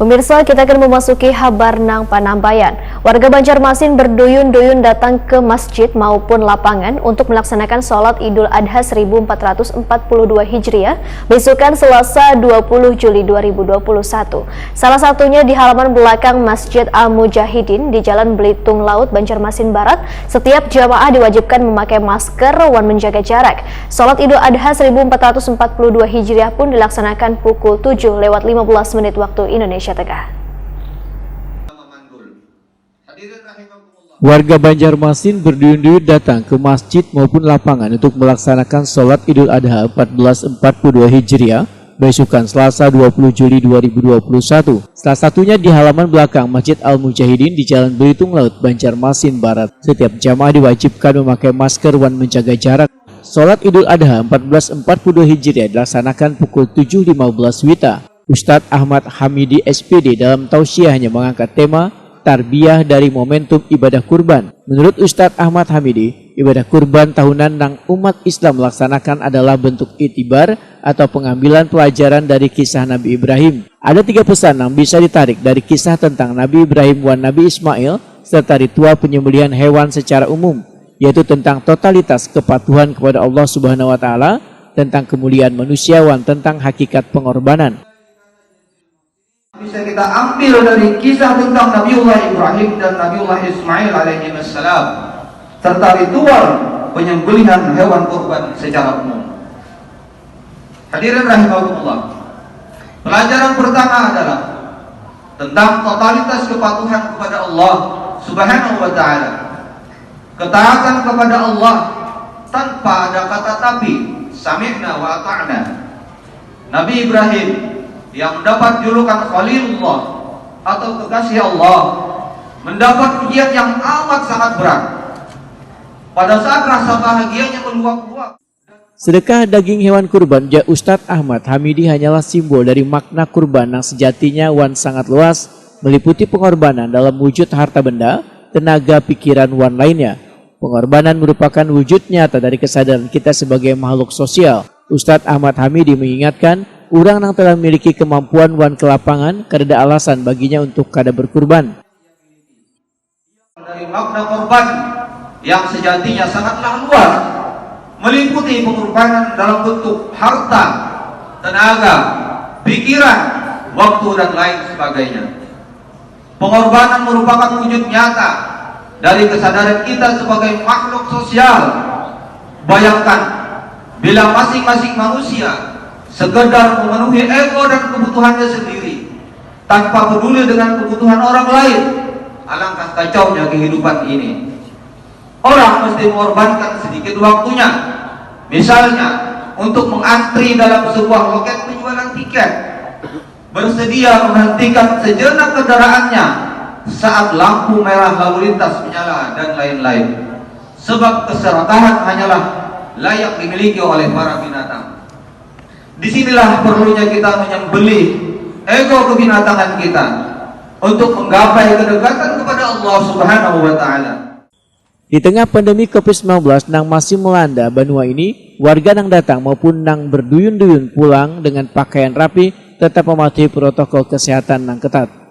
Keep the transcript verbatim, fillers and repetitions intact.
Pemirsa, kita akan memasuki habar nang panambayan. Warga Banjarmasin berduyun-duyun datang ke masjid maupun lapangan untuk melaksanakan sholat Idul Adha seribu empat ratus empat puluh dua Hijriah, besukan Selasa dua puluh Juli dua ribu dua puluh satu. Salah satunya di halaman belakang Masjid Al-Mujahidin di Jalan Belitung Laut, Banjarmasin Barat. Setiap jamaah diwajibkan memakai masker wan menjaga jarak. Sholat Idul Adha seribu empat ratus empat puluh dua Hijriah pun dilaksanakan pukul tujuh lewat lima belas menit waktu Indonesia Tengah. Warga Banjarmasin berduyun-duyun datang ke masjid maupun lapangan untuk melaksanakan sholat Idul Adha empat belas empat puluh dua Hijriah, besukan Selasa dua puluh Juli dua ribu dua puluh satu. Salah satunya di halaman belakang Masjid Al-Mujahidin di Jalan Belitung Laut, Banjarmasin Barat. Setiap jamaah diwajibkan memakai masker wan menjaga jarak. Sholat Idul Adha empat belas empat puluh dua Hijriah dilaksanakan pukul tujuh lima belas WITA. Ustadz Ahmad Hamidi, S P D, dalam tausiahnya mengangkat tema Tarbiyah dari Momentum Ibadah Kurban. Menurut Ustadz Ahmad Hamidi, ibadah kurban tahunan nang umat Islam laksanakan adalah bentuk itibar atau pengambilan pelajaran dari kisah Nabi Ibrahim. Ada tiga pesan yang bisa ditarik dari kisah tentang Nabi Ibrahim wan Nabi Ismail serta ritual penyembelihan hewan secara umum, yaitu tentang totalitas kepatuhan kepada Allah Subhanahu wa Ta'ala, tentang kemuliaan manusia, wan tentang hakikat pengorbanan. Bisa kita ambil dari kisah tentang Nabiullah Ibrahim dan Nabiullah Ismail alaihimassalam, serta ritual penyembelihan hewan kurban secara umum. Hadirin rahimakumullah. Pelajaran pertama adalah tentang totalitas kepatuhan kepada Allah Subhanahu wa taala. Ketaatan kepada Allah tanpa ada kata tapi, sami'na wa ata'na. Nabi Ibrahim yang mendapat julukan Khalilullah atau kekasih Allah mendapat ujian yang amat sangat berat. Pada saat rasa bahagianya meluap-luap, Sedekah daging hewan kurban, ujar Ustadz Ahmad Hamidi, hanyalah simbol dari makna kurban yang sejatinya wan sangat luas, meliputi pengorbanan dalam wujud harta benda, tenaga, pikiran, wan lainnya. Pengorbanan merupakan wujud nyata dari kesadaran kita sebagai makhluk sosial. Ustadz Ahmad Hamidi mengingatkan, urang nang telah memiliki kemampuan wan kelapangan kadada alasan baginya untuk kada berkurban. Dari makna korban yang sejatinya sangatlah luas, meliputi pengorbanan dalam bentuk harta, tenaga, pikiran, waktu, dan lain sebagainya. Pengorbanan merupakan wujud nyata dari kesadaran kita sebagai makhluk sosial. Bayangkan, bila masing-masing manusia sekedar memenuhi ego dan kebutuhannya sendiri, tanpa peduli dengan kebutuhan orang lain, alangkah kacaunya kehidupan ini. Orang mesti mengorbankan sedikit waktunya, misalnya untuk mengantri dalam sebuah loket penjualan tiket, bersedia menghentikan sejenak kendaraannya saat lampu merah lalu lintas menyala, dan lain-lain. Sebab keserakahan hanyalah layak dimiliki oleh para binatang. Di sinilah perlunya kita menyembelih ego kebinatangan kita untuk menggapai kedekatan kepada Allah Subhanahu wa taala. Di tengah pandemi covid sembilan belas nang masih melanda banua ini, warga nang datang maupun nang berduyun-duyun pulang dengan pakaian rapi tetap mematuhi protokol kesehatan nang ketat.